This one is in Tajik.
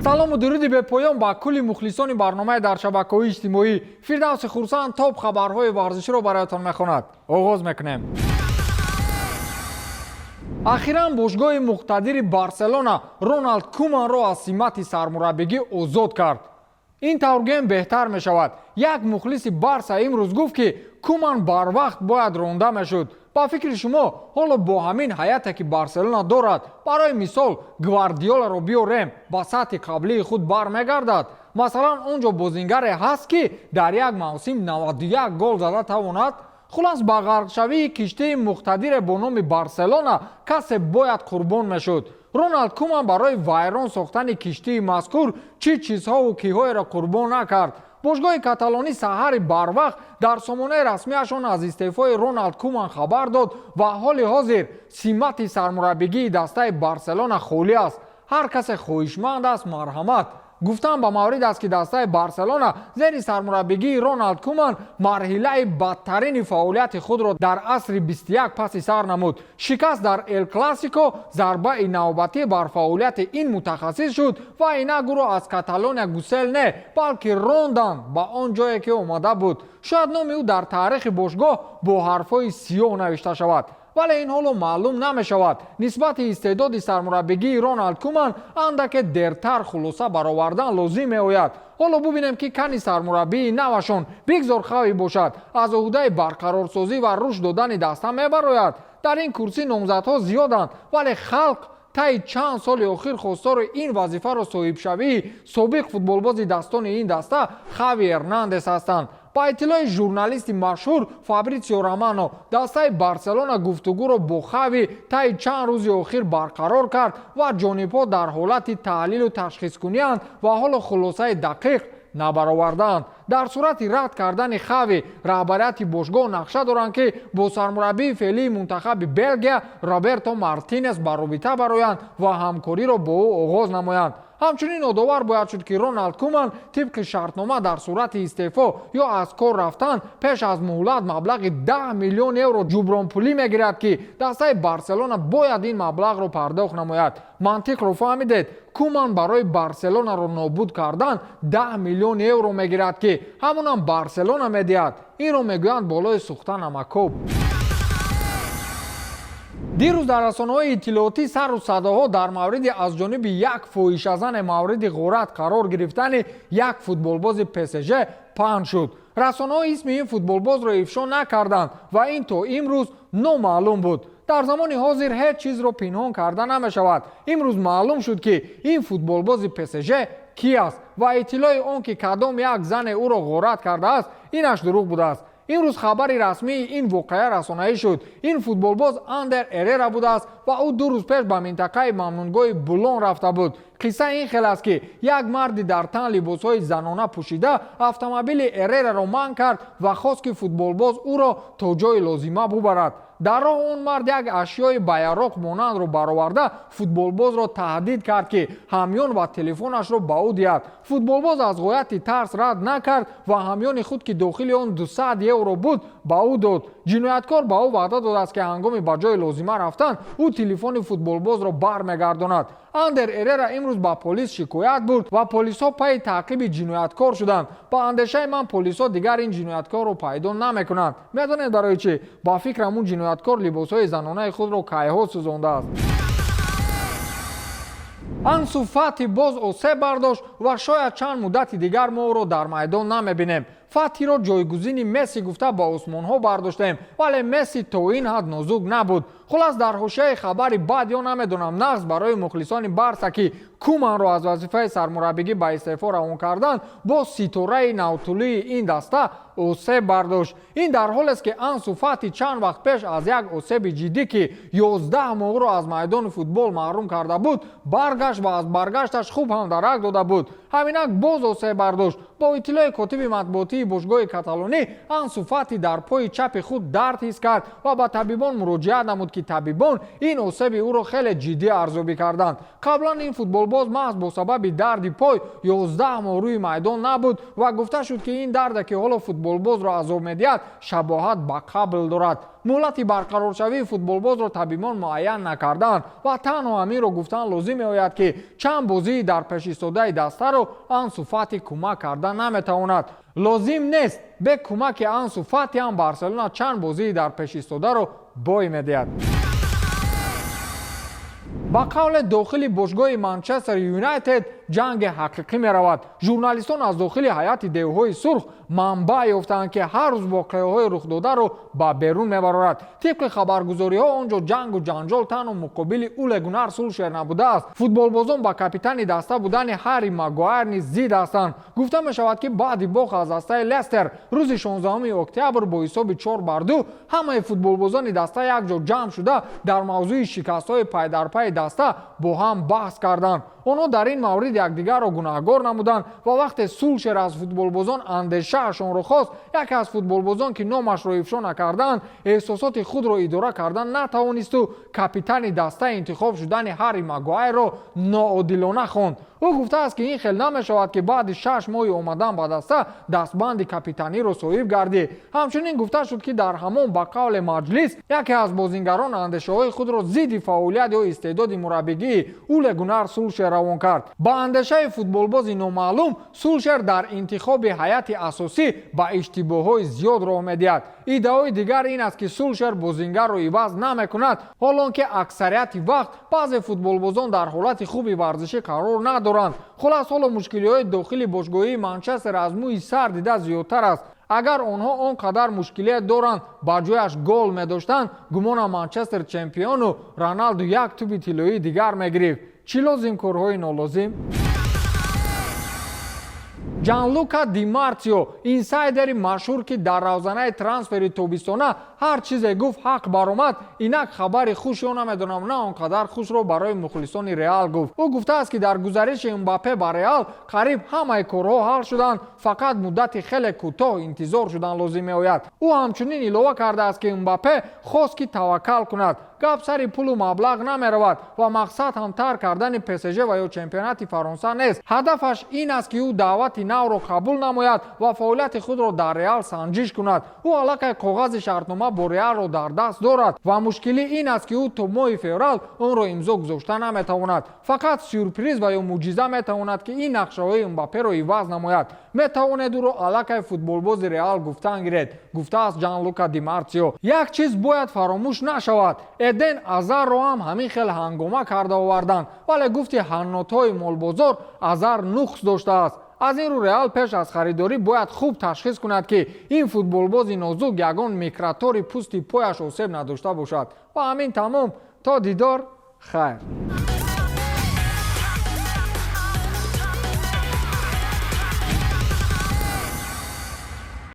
Салому дуруди бепоён ба кулли мухлисони барномаи дар шабакаҳои иҷтимоӣ. Фирдавси Хурсанд топ хабарҳои варзиширо бароятон мехонад. Оғоз мекунем. Ахиран бошгоҳи муқтадири Барселона Роналд Куманро аз симати сармураббигӣ озод кард. Ин тавр гӯем, беҳтар мешавад. Як мухлиси Барса имрӯз гуфт, ки Куман барвақт бояд ронда мешуд. Ба фикри шумо, ҳоло бо ҳамин ҳайате, ки Барселона дорад, барои мисол, Гвардиоларо биёрем, ба сатҳи қаблии худ бармегардад? Масалан, он ҷо бозингаре ҳаст, ки дар як мавсим 91 гол зада тавонад? Хулас, ба ғарқшавии киштии муқтадире бо номи Барселона касе бояд қурбон мешуд. Роналд Куман барои вайрон сохтани киштии мазкур чӣ чизҳову киҳоеро қурбон накард. Бошгоҳи каталонӣ саҳари барвақт дар сомонаи расмиашон аз истеъфои Роналд Куман хабар дод ва ҳоли ҳозир симати сармураббигии дастаи Барселона холӣ аст. Ҳар касе хоҳишманд аст, марҳамат. Гуфтан ба маврид аст, ки дастаи Барселона зери сармураббигии Роналд Куман марҳилаи бадтарини фаъолияти худро дар асри 21 паси сар намуд. Шикаст дар Эл Классико зарбаи навбатӣ бар фаъолияти ин мутахассис шуд ва инак ӯро аз Каталония гусел не, балки ронданд ба он ҷое, ки омада буд. Шояд номи ӯ дар таърихи бошгоҳ бо ҳарфҳои сиёҳ навишта шавад, вале ин ҳоло маълум намешавад. Нисбати истеъдоди сармураббигии Роналд Куман андаке дертар хулоса баровардан лозим меояд. Ҳоло бубинем, ки кани сармураббии навашон, бигзор Хави бошад, аз уҳдаи барқарорсозӣ ва рушд додани даста мебарояд. Дар ин курсӣ номзадҳо зиёданд, вале халқ таи чанд соли охир хостори ин вазифаро соҳибшавии собиқ футболбози дастони ин даста Хави Эрнандес ҳастанд. Ба иттилои журналисти машҳур Фабритсио Романо, дастаи Барселона гуфтугӯро бо Хави таи чанд рӯзи охир барқарор кард ва ҷонибҳо дар ҳолати таҳлилу ташхискунианд ва ҳоло хулосаи дақиқ набаровардаанд. Дар сурати рад кардани Хави, раҳбарияти бошгоҳ нақша доранд, ки бо сармураббии феълии мунтахаби Белгия Роберто Мартинес ба робита бароянд ва ҳамкориро бо ӯ оғоз намоянд. Ҳамчунин ёдовар бояд шуд, ки Роналд Куман тибқи шартнома дар сурати истеъфо ё аз кор рафтан пеш аз муҳлат маблағи 10 миллион евро ҷубронпулӣ мегирад, ки дастаи Барселона бояд ин маблағро пардохт намояд. Мантиқро фаҳмидед? Куман барои Барселонаро нобуд кардан 10 миллион евро мегирад, ки ҳамонам Барселона медиҳад. Инро мегӯянд болои сӯхта намакоб. Дирӯз дар расонаҳои иттилоотӣ сару садоҳо дар мавриди аз ҷониби як фоҳишазане мавриди ғорат қарор гирифтани як футболбози ПСЖ паҳн шуд. Расонаҳо исми ин футболбозро ифшо накарданд ва ин то имрӯз номаълум буд. Дар замони ҳозир ҳеҷ чизро пинҳон карда намешавад. Имрӯз маълум шуд, ки ин футболбози ПСЖ кӣ аст ва иттилои он, ки кадом як зане ӯро ғорат кардааст, инаш дурӯғ будааст. Имрӯз хабари расмии ин воқеа расонаӣ шуд. Ин футболбоз Андер Эрера будааст ва ӯ 2 рӯз пеш ба минтақаи мамнуъгоҳи Булон рафта буд. Қисса ин хел аст, ки як марди дар тан либосҳои занона пӯшида автомобили Эрераро манъ кард ва хост, ки футболбоз ӯро то ҷои лозима бубарад. Дар роҳ он мард як ашёи ба яроқ монандро бароварда, футболбозро таҳдид кард, ки ҳамён ва телефонашро ба ӯ диҳад. Футболбоз аз ғояти тарс рад накард ва ҳамёни худ, ки дохили он 200 евро буд, ба ӯ дод. Ҷинояткор ба ӯ ваъда додааст, ки ҳангоми ба ҷои лозима рафтан ӯ телефони футболбозро бармегардонад. Андер Эрера имрӯз ба полис шикоят бурд ва полисҳо пайи таъқиби ҷинояткор шуданд. Ба андешаи ман, полисҳо дигар ин ҷинояткорро пайдо намекунанд. Медонед барои чӣ? Ба фикрам, он ҷинояткор либосҳои занонаи худро кайҳо сӯзондааст. Ансу Фати боз осеб бардошт ва шояд чанд муддати дигар мо ӯро дар майдон намебинем. Фатиро ҷойгузини Месси гуфта ба осмонҳо бардоштем, вале Месси то ин ҳад нозук набуд. Хулас, дар ҳошияи хабари бад ё намедонам нағз барои мухлисони Барса, ки Куманро аз вазифаи сармураббигӣ ба истеъфо равон карданд, боз ситораи навтулии ин даста осеб бардошт. Ин дар ҳолест, ки Ансу Фати чанд вақт пеш аз як осеби ҷиддӣ, ки 11 моҳ ӯро аз майдони футбол маҳрум карда буд, баргашт ва аз баргашташ хуб ҳам дарак дода буд. Ҳаминак боз осеб бардошт. Бо иттилои котиби матбуотии бошгоҳи каталонӣ, Ансу Фати дар пои чапи худ дард ҳис кард ва ба табибон муроҷиат намуд, ки табибон ин осеби ӯро хеле ҷиддӣ арзёбӣ карданд. Қаблан ин футболбоз маҳз бо сабаби дарди пой 11 моҳ рӯи майдон набуд ва гуфта шуд, ки ин дарде, ки ҳоло футболбоз Футболбозро азоб медиҳад, шабоҳат ба қабл дорад. Муҳлати барқароршавии футболбозро табибон муайян накарданд ва танҳо ҳаминро гуфтан лозим меояд, ки чанд бозии дар пешистодаи дастаро Ансу Фати кӯмак карда наметавонад. Лозим нест, бе кӯмаки Ансу Фати ҳам Барселона чанд бозии дар пешистодаро бой медиҳад. Ба қавле, дохили бошгоҳи Манчестер Юнайтед ҷанги ҳақиқӣ меравад. Журналистон аз дохили ҳайати девҳои сурх манбаъ ёфтаанд, ки ҳар рӯз воқеаҳои рухдодаро ба берун мебарорад. Тибқи хабаргузориҳо, он ҷо ҷангу ҷанҷол танҳо муқобили Уле Гунар Сулшер набудааст. Футболбозон ба капитани даста будани Ҳарри Магуайр низ зид ҳастанд. Гуфта мешавад, ки баъди бохт аз дастаи Лестер рӯзи 16 октябр бо ҳисоби 4-2, ҳамаи футболбозони даста якҷо ҷамъ шуда, дар мавзӯи шикастҳои пайдарпайи даста бо ҳам баҳс карданд. Онҳо дар ин маврид якдигарро гунаҳгор намуданд ва вақте Сулшер аз футболбозон андешаашонро хост, яке аз футболбозон, ки номашро ифшо накарданд, эҳсосоти худро идора кардан натавонисту капитани даста интихоб шудани Ҳарри Магуайрро ноодилона хонд. Ӯ гуфтааст, ки ин хел намешавад, ки баъди 6 моҳи омадан ба даста дастбанди капитаниро соҳиб гардӣ. Ҳамчунин гуфта шуд, ки дар ҳамон, ба қавле, маҷлис яке аз бозингарон андешаҳои худро зидди фаъолият ё истеъдоди мураббигии Уле Гунар Сулшер равон кард. Ба андешаи футболбози номаълум, Сулшер дар интихоби ҳайати асосӣ ба иштибоҳҳои зиёд роҳ медиҳад. Иддаои дигар ин аст, ки Сулшер бозингарро иваз намекунад, ҳолон ки аксарияти вақт баъзе футболбозон дар ҳолати хуби варзишӣ қарор надоранд. Хулас, ҳоло мушкилиҳои дохили бошгоҳии Манчестер аз мӯи сар дида зиёдтар аст. Агар онҳо он қадар мушкилият доранд, ба ҷояш гол медоштанд, гумонам, Манчестер чемпиону Роналду як тӯби тиллоии дигар мегирифт. Чӣ лозим корҳои нолозим? Ҷанлука Ди Марсио, инсайдери машҳур, ки дар равзанаи трансфери тобистона ҳар чизе гуфт, ҳақ баромад, инак хабари хуш ё намедонам, на он қадар хушро барои мухлисони Реал гуфт. Ӯ гуфтааст, ки дар гузариши Мбаппе ба Реал қариб ҳамаи корҳо ҳал шуданд, фақат муддати хеле кӯтоҳ интизор шудан лозим меояд. Ӯ ҳамчунин илова кардааст, ки Мбаппе хост, ки таваккал кунад. Гап сари пулу маблағ намеравад ва мақсад ҳам тарк кардани ПСЖ ва ё чемпионати Фаронса нест. Ҳадафаш ин аст, ки ӯ даъвати навро қабул намояд ва фаъолияти худро дар Реал санҷиш кунад. Ӯ аллакай коғази шартнома бо Реалро дар даст дорад ва мушкилӣ ин аст, ки ӯ то моҳи феврал онро имзо гузошта наметавонад. Фақат сюрприз ва ё мӯъҷиза метавонад, ки ин нақшаҳои Мбапперо иваз намояд. Метавонед ӯро аллакай футболбози Реал гуфтан гиред, гуфтааст Ҷанлука Димарсио. Як чиз бояд фаромӯш нашавад: Эден Азарро ҳам ҳамин хел ҳангома карда оварданд, вале гуфти ҳаннотҳои молбозор, Азар нуқс доштааст. Аз ин рӯ Реал пеш аз харидорӣ бояд хуб ташхис кунад, ки ин футболбози нозук ягон микротори пӯсти пояш осеб надошта бошад. Ва ҳамин тамом. То дидор, хайр.